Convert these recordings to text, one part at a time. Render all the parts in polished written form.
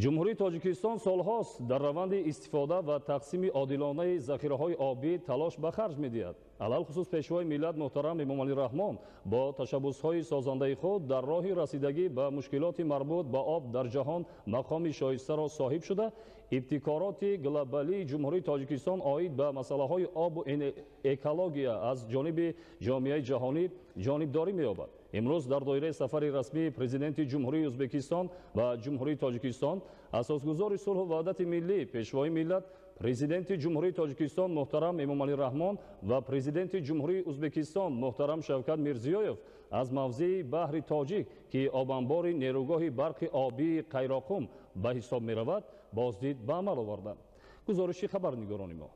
Ҷумҳурии Тоҷикистон солҳост дар раванди истифода ва тақсими одилонаи захираҳои обӣ талош ба харҷ медиҳад. Алалхусус Пешвои миллат муҳтарам Эмомалӣ Раҳмон бо ташаббусҳои созандаи худ дар роҳи расидагӣ ба мушкилоти марбут ба об дар ҷаҳон мақоми шоистаро соҳиб шуда, ибтикороти глобалии Ҷумҳурии Тоҷикистон оид ба масъалаҳои обу экология аз ҷониби ҷомеаи ҷаҳонӣ ҷонибдорӣ меёбад. Имрӯз дар доираи сафари расмии Президенти Ҷумҳурии Ӯзбекистон ва Ҷумҳурии Тоҷикистон, асосгузори сулҳу ваҳдати миллӣ, Пешвои миллат, Президенти Ҷумҳурии Тоҷикистон муҳтарам Эмомалӣ Раҳмон ва Президенти Ҷумҳурии Ӯзбекистон муҳтарам Шавкат Мирзиёев аз мавзеи Баҳри Тоҷик, ки обанбори нерӯгоҳи барқи обии Қайроқум ба ҳисоб меравад, боздид ба амал оварданд. Гузориши хабарнигорони мо.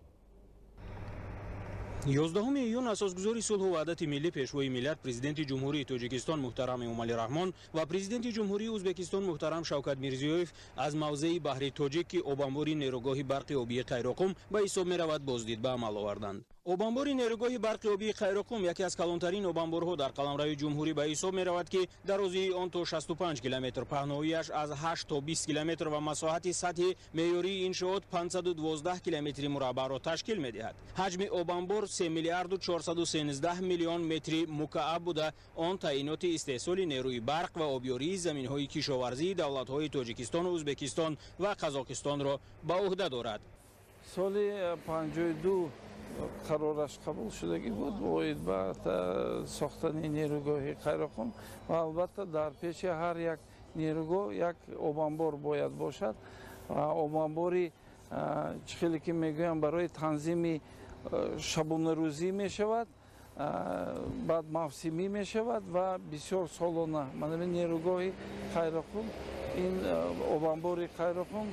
11 июн асосгузори сулҳу ваҳдати миллӣ, Пешвои миллат, Президенти Ҷумҳурии Тоҷикистон муҳтарам Эмомалӣ Раҳмон ва Президенти Ҷумҳурии Ӯзбекистон муҳтарам Шавкат Мирзиёев аз мавзеи Баҳри Тоҷик, ки обанбори нерӯгоҳи барқи обии Қайроқум ба ҳисоб меравад, боздид ба амал оварданд. Обанбори нерӯгоҳи барқи обии Қайроқум яке аз калонтарин обанборҳо дар қаламрави ҷумҳурӣ ба ҳисоб меравад, ки дарозии он то 65 километр, паҳноияш аз 8 то 20 километр ва масоҳати сатҳи меъёрии иншоот 512 километри мураббаъро ташкил медиҳад. Ҳаҷми обанбор 3 миллиарду 413 миллион метри мукааб буда, он таъиноти истеҳсоли нерӯи барқ ва обёрии заминҳои кишоварзии давлатҳои Тоҷикистону Ӯзбекистон ва Қазоқистонро ба ӯҳда дорад. Соли 52 қарораш қабул шудагӣ буд оид ба сохтани нерӯгоҳи Қайроқум ва албатта дар пеши ҳар як нерӯгоҳ як обанбор бояд бошад. Обанбори чӣ хеле ки мегӯям, барои танзими шабонарӯзӣ мешавад, баъд мавсимӣ мешавад ва бисёр солона. Мана нерӯгоҳи Қайроқум, ин обанбори Қайроқум,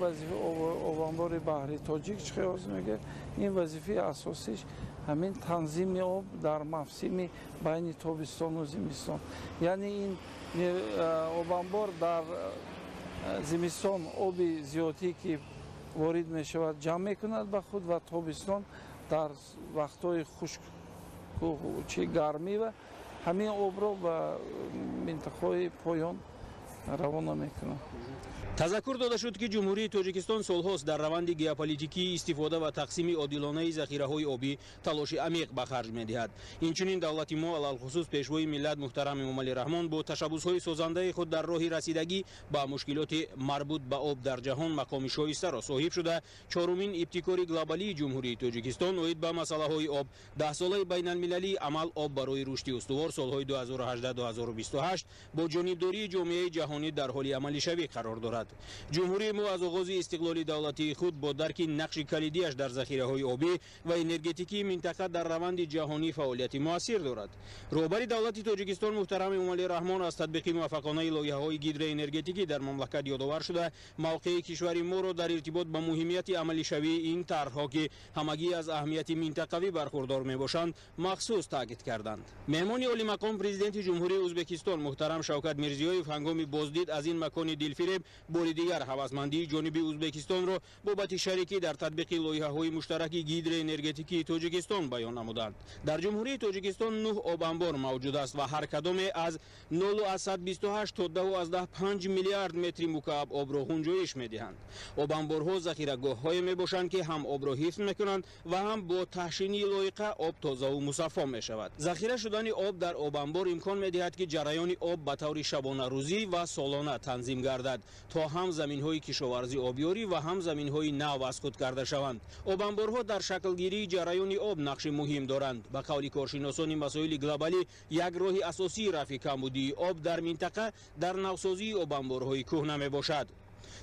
обанбори Баҳри Тоҷик чӣ хел мегӯяд, ин вазифаи асосиш ҳамин танзими об дар мавсими байни тобистону зимистон. Яъне ин обанбор дар зимистон оби зиёдӣ ки ворид мешавад, ҷамъ мекунад ба худ ва тобистон дар вақтҳои хушк чи гармӣ ва ҳамин обро ба минтақаҳои поён равона мекунад. Тазаккур дода шуд, ки Ҷумҳурии Тоҷикистон солҳост дар раванди геополитикии истифода ва тақсими одилонаи захираҳои обӣ талоши амиқ ба харҷ медиҳад. Инчунин давлати мо, алалхусус Пешвои миллат муҳтарам Эмомалӣ Раҳмон бо ташаббусҳои созандаи худ дар роҳи расидагӣ ба мушкилоти марбут ба об дар ҷаҳон мақоми шоистаро соҳиб шуда, чорумин ибтикори глобалии Ҷумҳурии Тоҷикистон оид ба масъалаҳои об, даҳсолаи байналмилалии амал «Об барои рушди устувор» солҳои 2018-2028 бо ҷонибдории ҷомеаи ҷаҳонӣ дар ҳоли амалишавӣ қарор дорад. Ҷумҳурии мо аз оғози истиқлоли давлатии худ бо дарки нақши калидиаш дар захираҳои обӣ ва энергетикии минтақа дар раванди ҷаҳонӣ фаъолияти муассир дорад. Роҳбари давлати Тоҷикистон муҳтарам Эмомалӣ Раҳмон аз татбиқи муваффақонаи лоиҳаҳои гидроэнергетикӣ дар мамлакат ёдовар шуда, мавқеи кишвари моро дар иртибот ба муҳимияти амалишавии ин тарҳҳо, ки ҳамагӣ аз аҳамияти минтақавӣ бархурдор мебошанд, махсус таъкид карданд. Меҳмони олимақом, Президенти Ҷумҳурии Ӯзбекистон муҳтарам Шавкат Мирзиёев ҳангоми боздид аз ин макони дилфиреб бори дигар ҳавасмандии ҷониби Ӯзбекистонро бобати шарикӣ дар татбиқи лоиҳаҳои муштараки гидроэнергетикии Тоҷикистон баён намуданд. Дар Ҷумҳурии Тоҷикистон нӯҳ обанбор мавҷуд аст ва ҳар кадоме аз 0,28 то 10,5 миллиард метри мукааб обро ғунҷоиш медиҳанд. Обанборҳо захирагоҳҳое мебошанд, ки ҳам обро ҳифз мекунанд ва ҳам бо таҳшини лоиқа об тозаву мусаффо мешавад. Захира шудани об дар обанбор имкон медиҳад, ки ҷараёни об ба таври шабонарӯзӣ ва солона танзим гардад, то ҳам заминҳои кишоварзӣ обёрӣ ва ҳам заминҳои нав аз худ карда шаванд. Обанборҳо дар шаклгирии ҷараёни об нақши муҳим доранд. Ба қавли коршиносони масоили глобалӣ, як роҳи асосии рафъи камбудии об дар минтақа дар навсозии обанборҳои кӯҳна мебошад.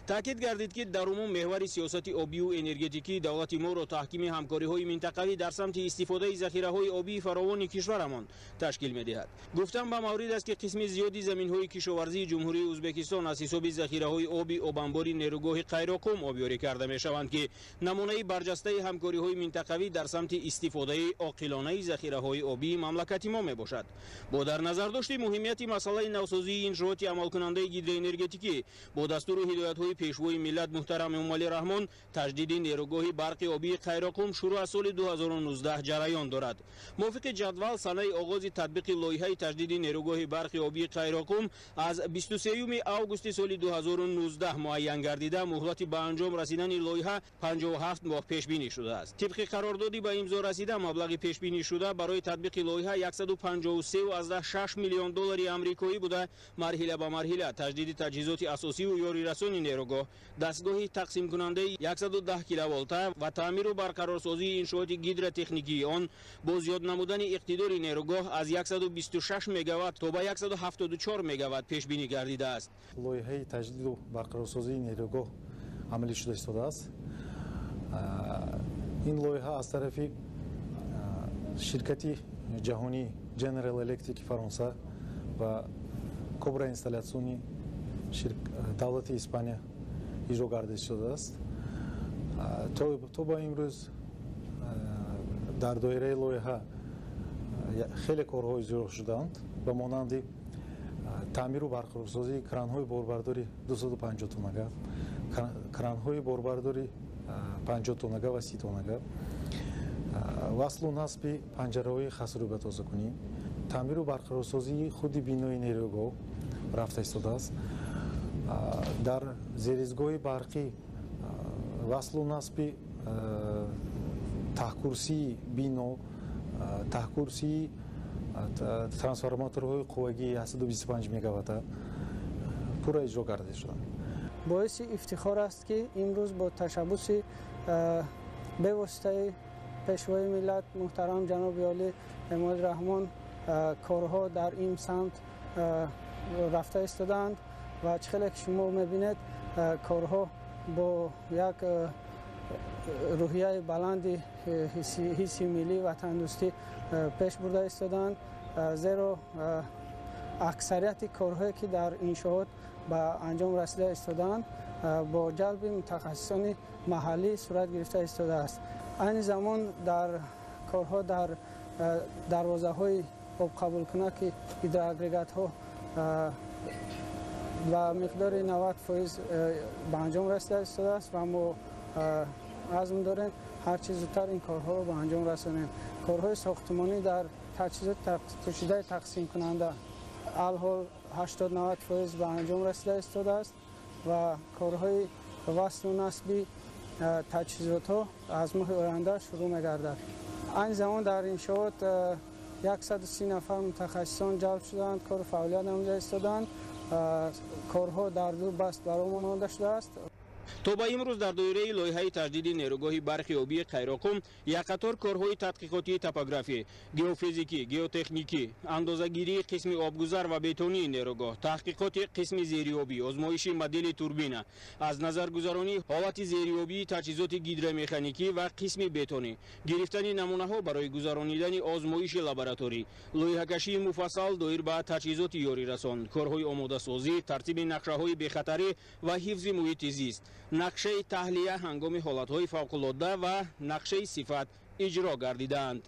Таъкид гардид, ки дар умум меҳвари сиёсати обию энергетикии давлати моро таҳкими ҳамкориҳои минтақавӣ дар самти истифодаи захираҳои обии фаровони кишварамон ташкил медиҳад. Гуфтан ба маврид аст, ки қисми зиёди заминҳои кишоварзии Ҷумҳурии Ӯзбекистон аз ҳисоби захираҳои оби обанбори нерӯгоҳи Қайроқум обёрӣ карда мешаванд, ки намунаи барҷастаи ҳамкориҳои минтақавӣ дар самти истифодаи оқилонаи захираҳои обии мамлакати мо мебошад. Бо дар назардошти муҳимияти масъалаи навсозии иншооти амалкунандаи гидроэнергетикӣ бо дастуру ҳидоятҳои ҳидоятҳои Пешвои миллат муҳтарам Эмомалӣ Раҳмон таҷдиди нерӯгоҳи барқи обии Қайроққум шурӯъ аз соли 2019 ҷараён дорад. Мувофиқи ҷадвал, санаи оғози татбиқи лоиҳаи таҷдиди нерӯгоҳи барқи обии Қайроққум аз 23 августи соли 2019 муайян гардида, муҳлати ба анҷом расидани лоиҳа 57 моҳ пешбинӣ шудааст. Тибқи қарордоди ба имзо расида, маблағи пешбинӣшуда барои татбиқи лоиҳа 153,6 миллион доллари амрикоӣ буда, марҳила ба марҳила таҷдиди таҷҳизоти асосиву ёрирасони нерӯгоҳ, дастгоҳи тақсимкунандаи 110 киловолта ва таъмиру барқарорсозии иншооти гидротехникии он бо зиёд намудани иқтидори нерӯгоҳ аз 126 мегаватт то ба 174 мегаватт пешбинӣ гардидааст. Лоиҳаи таҷдиду барқарорсозии нерӯгоҳ амалӣ шуда истодааст. Ин лоиҳа аз тарафи ширкати ҷаҳонии General Electric Фаронса ва Кобра Инсталляциони давлати Испания иҷро гардида шудааст. То ба имрӯз дар доираи лоиҳа хеле корҳо иҷро шудаанд, ба монанди таъмиру барқарорсозии кранҳои борбардори 250 тоннага, кранҳои борбардори 50 тоннага ва 30 тоннага, васлу насби панҷараҳои хасрӯбатозакунӣ, таъмиру барқарорсозии худи бинои нерӯгоҳ рафта истодааст. Дар зеризгоҳи барқӣ васлу насби таҳкурсии бино, таҳкурсии трансформаторҳои қуввагии 125 мегаватта пурра иҷро карда шуданд. Боиси ифтихор аст, ки имрӯз бо ташаббуси бевоситаи Пешвои миллат муҳтарам ҷаноби олӣ Эмомалӣ Раҳмон корҳо дар ин самт рафта истодаанд ва чӣ хеле ки шумо мебинед, корҳо бо як рӯҳияи баланди ҳисси миллӣ ватандӯстӣ пеш бурда истодаанд, зеро аксарияти корҳое ки дар иншоот ба анҷом расида истодаанд, бо ҷалби мутахассисони маҳаллӣ сурат гирифта истодааст. Айни замон дар корҳо дар дарвозаҳои обқабулкунаки гидроагрегатҳо ба миқдори 90% ба анҷом расида истодааст ва мо азм дорем ҳарчи зудтар ин корҳоро ба анҷом расонем. Корҳои сохтмонӣ дар таҷҳизоти пӯшидаи тақсимкунанда алҳол 80-90% ба анҷом расида истодааст ва корҳои васлу насби таҷҳизотҳо аз моҳи оянда шурӯъ мегардад. Айни замон дар иншоот 130 нафар мутахассисон ҷалб шудаанд, кору фаъолият намуда истодаанд. Корҳо дар ду баст барои монда шудааст. То ба имрӯз дар доираи лоиҳаи таҷдиди нерӯгоҳи барқи обии Қайроққум як қатор корҳои тадқиқотии топографӣ, геофизикӣ, геотехникӣ, андозагирии қисми обгузар ва бетонии нерӯгоҳ, таҳқиқоти қисми зериобӣ, озмоиши модели турбина, аз назаргузаронии ҳолати зериобии таҷҳизоти гидромеханикӣ ва қисми бетонӣ, гирифтани намунаҳо барои гузаронидани озмоиши лабораторӣ, лоиҳакашии муфассал доир ба таҷҳизоти ёрирасон, корҳои омодасозӣ, тартиби нақшаҳои бехатарӣ ва ҳифзи муҳити зист, нақшаи таҳлия ҳангоми ҳолатҳои фавқулодда ва нақшаи сифат иҷро гардидаанд.